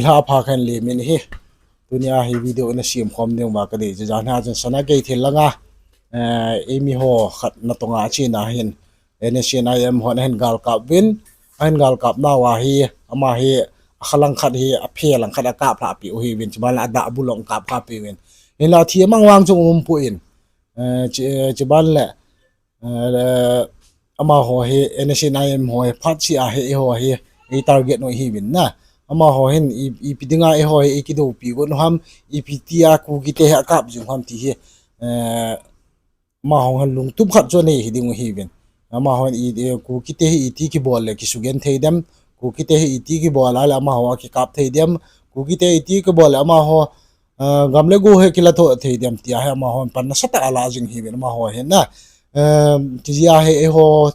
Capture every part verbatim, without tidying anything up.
Lha pha khen le min hi. Tunia hi video ina siam khom ding uva kadei chu jan ha chun Sanakeithel langa, eh, eimi ho khat natonga achena hin N S C N I M hon ahin galkap uvin, ahin galkap nauva hi, ama hi, akha lang khat hi, aphe lang khat akap lhah peh u hiuvin, chuban le adah bulong kap kha peh uvin. Hinla thi amang vang chu umpoi. Eh, chi, eh, chuban le, eh, amaho hi, N S C N I M ho hi, phat sia hi, eiho hi, ei target u hiuvin na. Amaho hin, i, ipi dinga eiho hi, eikidoupi got u ham, ipi tia Kukite hi akap jing u ham ti hi, eh, amaho hin lungtup khat chu anei hi ding u hiuvin. Amaho hin i, i, Kukite hi iti kibol le kisugenthei dem, Kukite hi iti kibol a le amaho akikap thei dem, Kukite iti kibol le amaho, ah, gam le go hi kilatho thei dem tia hi amaho hin pan nasatah a alah jing hiuvin amaho hin na. Eh, tijia hi eiho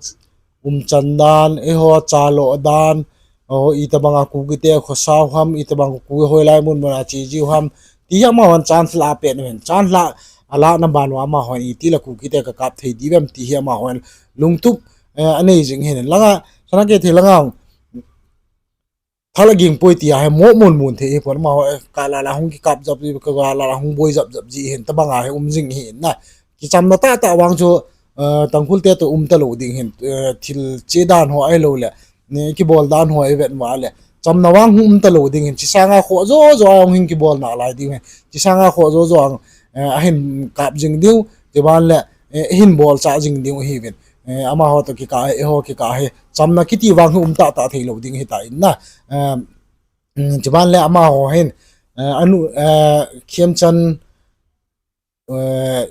umchan dan, eiho chalo dan, o, itobanga Kukite khosao ham, itobang Kuki hoilai mun muna chejiu ham, ti hi amahon chance lah apen uhin, chance lah alahna ban uva amahon itile Kukite kakap thei diuvem ti hi amahon lungtup, eh, anei jing hin. Langa, Sanakeithel langa thal aging poi tia hi mo mun mun thei hipon, amaho, eh, kala la hung kikap jap ji, kala la hung boi jap jap ji hin, tobanga hi um jing hin na. Kichamna tahtah vang chu, eh, Tangkhulte toh um talou ding hin, eh, thil che dan ho ahiloule, kibol dan ho ivet uva le, chamna vang hung um talou ding hin, chi sanga khoh jo jo a hung hin kibol nalai diu hin, chi sanga khoh jo jo a, eh, ahin kap jing diu, chuban le, eh, ahin bolchah jing diu hiuvin. Eh, amaho toh kikah hi, eiho kikah hi, chamna kiti vang hi um tahtah theilou ding hitan na. Eh, chuban le amaho hin, eh, anu, eh, Khemchand, eh,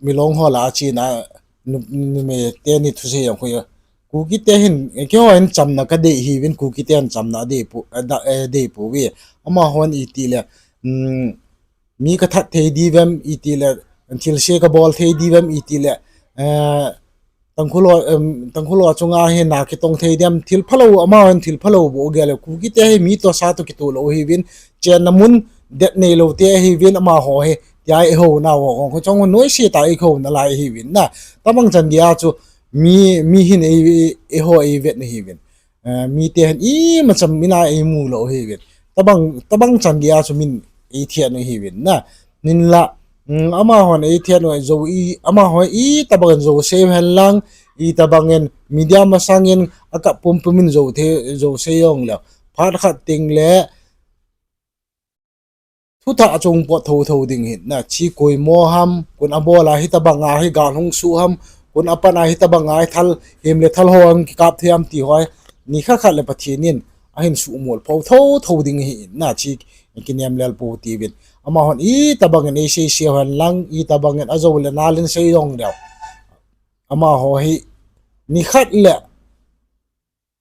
Milong ho lah a chena, nu, numei teni thusei jong khu, Kukite hin, keiho hin chamna kadei hiuvin, Kukite hin chamna adei pou, eh, dei pouve. Amahon itile, mi kathat thei diuvem itile, thilse kabol thei diuvem itile, eh, Tangkhul ho, Tangkhul ho chunga hi na kitong thei diuvem, thil phalou, amahon thil phalou bol gel le, Kukite hi mi toh sa toh kitoh lou hiuvin, chenna mun det neilou te ahiuvin amaho hi, tia eiho nau ho kong, kho chong noise tah a eiho nalai ahiuvin na. Tobang chan geiya chu mi, mi hin ei, eiho eivet na hiuvin. Eh, mite hin imacha mina eimu lou hiuvin. Tobang, tobang chan geiya chu min eithet u hiuvin na. Hinla, amahon eithet u jou i, amaho itobangin jou sei hen lang, itobangin media masangin akap pumpum in jou thei, jou sei jongleu, phat khat tengle, thuthah chung pot thotho ding hin na, chi koimo ham, kon abol a hitobanga hi gal hung suh ham, kon apan a hitobanga hi thal, hem le thal ho hung kikap thei ham ti ho hi, nikhat khat le Pathen in ahin suhmol pou thotho ding ahi na, chi kinem lel pou tiuvin. Amahon itobangin eisei sei hen lang, itobangin ajou le nal in sei jongleu, amaho hi nikhat le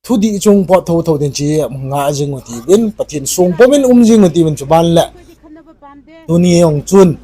thudih chung pot thotho ding chi ngah jing u tiuvin, Pathen songpum in um jing u tiuvin, chuban le tuni jong chun,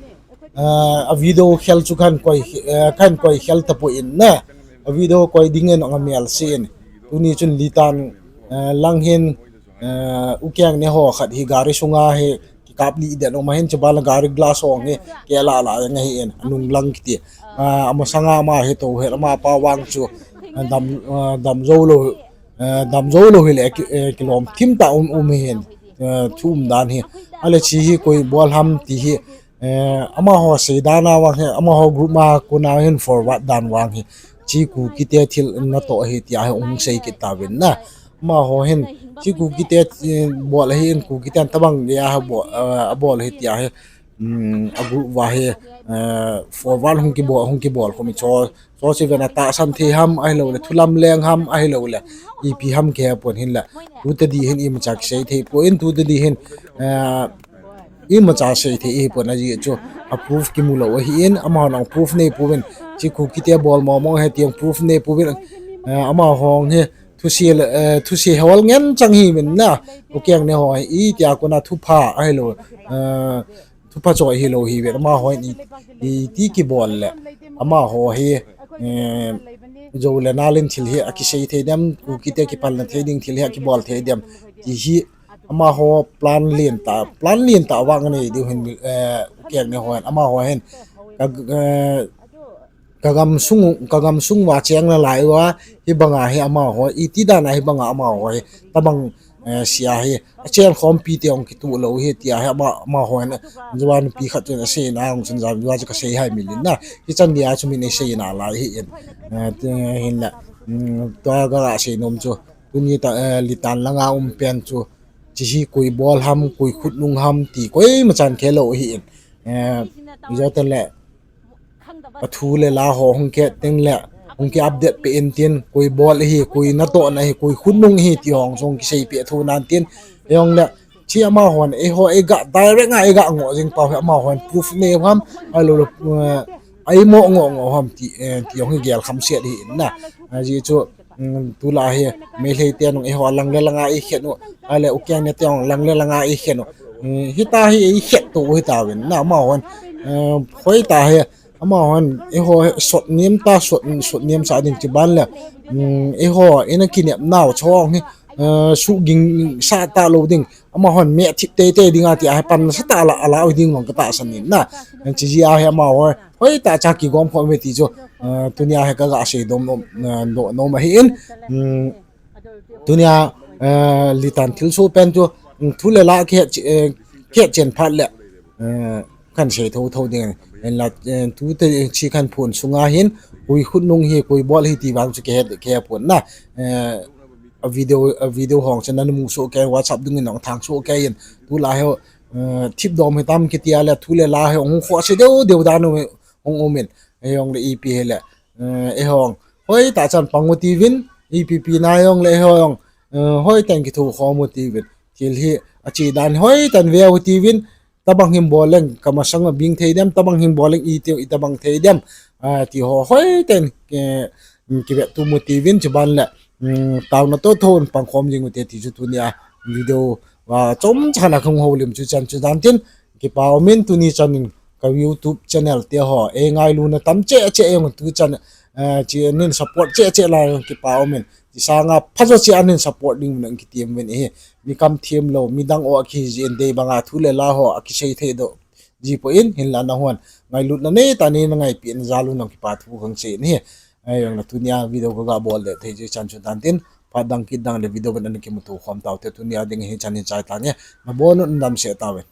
eh, a video khel chu kan koi, eh, kan koi khel tapoi na, a video koi dingin anga melse in, tuni chun Litan, eh, lang hin, eh, Ukeng ne ho khat hi gari sunga hi kikap lih den um ahin, chuban le gari glass ho hi kela la jeng ahin, anung lang kiti, ah, amasanga ama hi tou hel, amapa vang chu, ah, dam, ah, damjou lou, eh, damjou lou hile ki, eh, kilom thim tah um, um ahin, eh, thu umdan hi. Ale chi hi koi bol ham ti hi, eh, amaho seidan a vang hi, amaho group ma kona hin forward dan vang hi, chi Kukite thil natoh ahi tia hi hung sei kit tauvin na. Amaho hin, chi Kukite, eh, bol ahin, Kukiten tobang geiya hi bol, eh, abol ahi tia hi, a group uva hi, eh, forward hung kibol, hung kibol khomi chu, chu chi ven a tahsan thei ham, ahiloule thulam leng ham, ahiloule ipi ham kihepon, hinla tutadi hin imacha kisei thei poi, tutadi hin, eh, imacha sei thei ahipon, ajeh chu a proof kimu lou ahin, amahon proof neipouvin, chi Kukite bol mong mong ahi ti jong proof neipouvin, eh, amahon hi thuse, eh, thuse hol ngen chang hiuvin na, Ukeng ne ho hi itia kona thupha ahilou, eh, thupha choi hilou hiuvin, amaho hi iti kibol le, amaho hi, eh, jou le nal in thil hi akisei thei dem, Kukite kipalna thei ding thil hi akibol thei dem ti hi, amaho plan lentah, plan lentah vang anei diu hin, eh, Ukeng ne ho hin, amaho hin, ka, eh, kagamsung, kagamsung uva cheng nalai uva, hibanga hi amaho, iti dan a hibanga amaho hi, tobang, eh, sia hi, achen khompi te hung kituh lou hi, tia hi, ama, amahon, Java nupi khat chun asei na, hung chun Java chu kasei hai mil in na, hichan dia chu min eisei na lai hi in. Eh, ti, hinla, um, tua kaga sei nom chu, tuni ta, eh, Litan langa um pen chu, chi hi koi bol ham, koi khutnung ham, ti koima chan khe lou hi in. Eh, ijo ten le, athu le la ho hung kit teng le, hung ki update peh in tin, koi bol hi, koi natohna hi, koi khutnung hi, ti hung jong kisei peh thou nan tin, jong le, chi amahon, eiho, eiga, direct a eiga ngoh jing pau hi, amahon, proof nei ham, ahilou le, eh, eimo ngoh ngoh ham, ti, eh, ti hung hi gel kham set hi in na. Ajeh chu, um, tulai hi, Meitei te nung eiho lang le langa eikhen u, ahile Ukeng ne te hung lang le langa eikhen u. Um, hita hi eikhen to hitauvin na, amahon, eh, hoitah hi, amahon, eiho, sot niam ta, sot, sot niam sa ding chi ban le, um, eiho, ina kinep nau chong hi, eh, suhging sa talou ding, amahon, meh thip teitei ding a ti a hi pan sa ta la, ala u ding long katahsan in na. Chi jeh a hi amahon, hoitah cha kigom khom ve ti chu, eh, tunia hi kaga sei dom nom, eh, do, nom ahi in, um, tunia, eh, Litan thilsoh pen chu, um, thu le la kihet, eh, kihet chen phat le, eh, kan sei thou thou ding, eh, la, eh, tute chi kan phon sunga hin, koi khutnung hi, koi bol hi ti vang chu kihe, kihe pon na, eh, a video, a video hung chu namu soh kei, WhatsApp dung in hung thang soh kei in, tulai hi, eh, thip dom hitam kiti a le, thu le la hi hung khoh se deu deu dan u hung um in, eh, jong le ipi hile, eh, eihon, hoitah chan pang u tiuvin, ipi pi na jong le eihon, eh, hoitah in kitho khom u tiuvin, thil hi, ache dan hoitah in ve u tiuvin, tobang hin bol leng, kamasang a bing thei dem, tobang hin bol leng, iti, itobang thei dem, ah, ti ho hoitah in, eh, kivet tum u tiuvin, chi ban le, um, taona toh thon pang khom jing u te ti chu tunia video, ah, chomcha khat a kahung houlim chu chan chu dan tin, kipa um in tuni chan in ka YouTube channel te ho, eingailuna tam cheh cheh jong tu chan, eh, chi nin support cheh cheh lai jong kipa um in, chi sanga phajo cheh a nin support ding un kiti um in ahi, mi kam thim lou, midang o akihi jeh in dei banga thu le la ho akisei thei doh ji poi, hinla nahon ngailutna neitah in neina ngaipeh na jal un jong kipa thu kahung sei in ahi. Ajong le tunia video kaga bol le thei jeh chan chu dan tin, phat dang kit dang le video ban ana kimuto khom taute, tunia ding hichan hin chai tange, nabon un nadam seh tauvin.